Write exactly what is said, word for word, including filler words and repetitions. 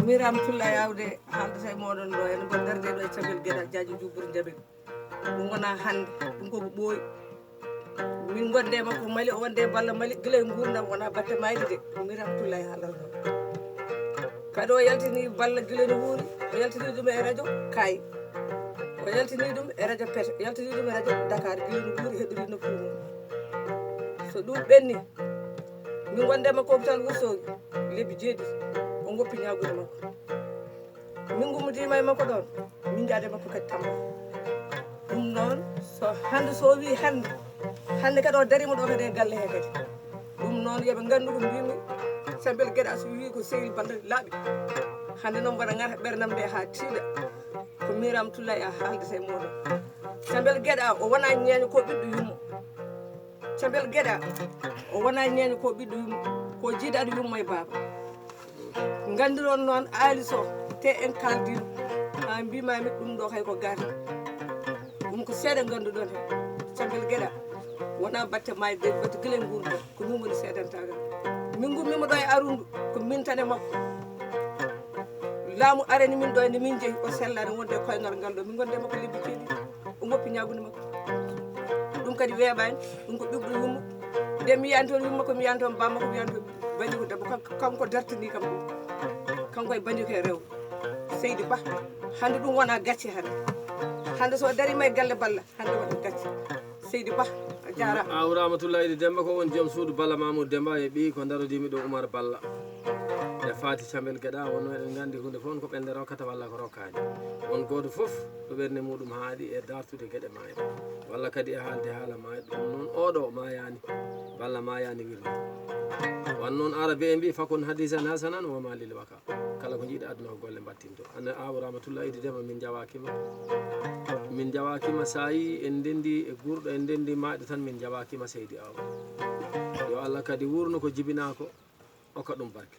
Min Ramatullahi Awde haaldata e mooɗon ɗo, ene mbaɗa darde ɗo e Campel Geɗa, Jaajo Jubburi Jabel. Ɗum wonaa hannde, ɗum koko ɓooyi. Min ngonde e makko Mali, o wonde e Balla Mali, gila e nguurndam, wonaa batte maayde de. Min Ramatullahi haalata ɗo. Kadi o yaltini Balla gila no wuuri, o yaltini ɗum e rajo Kaay. O yaltini ɗum e rajo Pete, o yaltini ɗum e rajo Dakar, gila no wuuri, heɗori nokkuure mum. So ɗum ɓenni, min ngonde e makko hôpital Wourossogui, lebbi jeeɗiɗi, o ngoppi ñaagude makko. Min ngummodiima e makko ɗoon, min njaade makko kadi Tamba. Ɗum noon, so hannde so o wii hannde, hannde kadi o dariima ɗo kadi e galle he kadi. Ɗum noon, yo ɓe nganndu ko mbimi, Campel Geɗa so wii ko sehil Balla laaɓi. Hannde noon mbaɗa ngata ɓernam nde haa tiiɗa. Ko min Ramatullahi a haaldata e mooɗon. Campel Geɗa o wonaa ñeeño, ko ɓiɗɗo yummo. Campel Geɗa o wonaa ñeeño, ko ɓiɗɗo yummo, ko jiidaɗo yummo e baaba. Nganndiron noon Aali Sow, te en kaaldino, haa mbimami ɗum ɗo kay ko gati. Ɗum ko seeɗa ngannduɗon heen. Campel Geɗa wonaa batte maayde, batte gila e nguurndam, ko min woni seedantagal. Min ngummima ɗo e arundu, ko min tan e makko. Laamu arani min ɗo, nde min jehi, o sellani wonde e koyngal ngal ɗo, min ngonde e makko lebbi keeɗiɗi. O ngoppi ñaagunde makko. Ɗum kadi weeɓaani, ɗum ko ɓiɓɓe yumma. Nde mi yiyani toon yumma makko, mi yiyani toon bamma makko, mi yiyani toon banndiiko debbo, kanko, kanko dartini kam ɗum. Kanko e banndiiko e rewɓe. Seydi Ba, hannde ɗum wona gacce hannde. Hannde so dariima e galle Balla, hannde waɗa gacce. Seydi Ba, a jaaraama. Aw Ramatullahi Idi Demba ko won joom suudu Balla Mamoudou Demba e ɓiy ko ndarodimi ɗo Oumar Balla. E faati Campel Geɗa, wonno eɗen nganndi huunde fof ko ɓernde rokkata walla ko rokkaani. Won gooto fof ɗo ɓernde muɗum haaɗi e dartude geɗe maayɗe, walla kadi e haalde haala maayɗo. Ɗum noon oɗo maayaani, Balla maayaani wirno. Wan noon Arabe en mbi: "Fakun hadisan hasanan wa ma lil waka." Kala ko njiiɗa aduna ko golle mbattinto. Ana Aw Ramatullahi Idi Demba, min njawaaki ma. Min njawaaki ma, so a yii en ndenndi e guurɗo, en ndenndi maayɗo tan, min njawaaki ma seydi Aw. Yo Allah kadi wuurnu ko jibinaa ko, okka ɗum barke.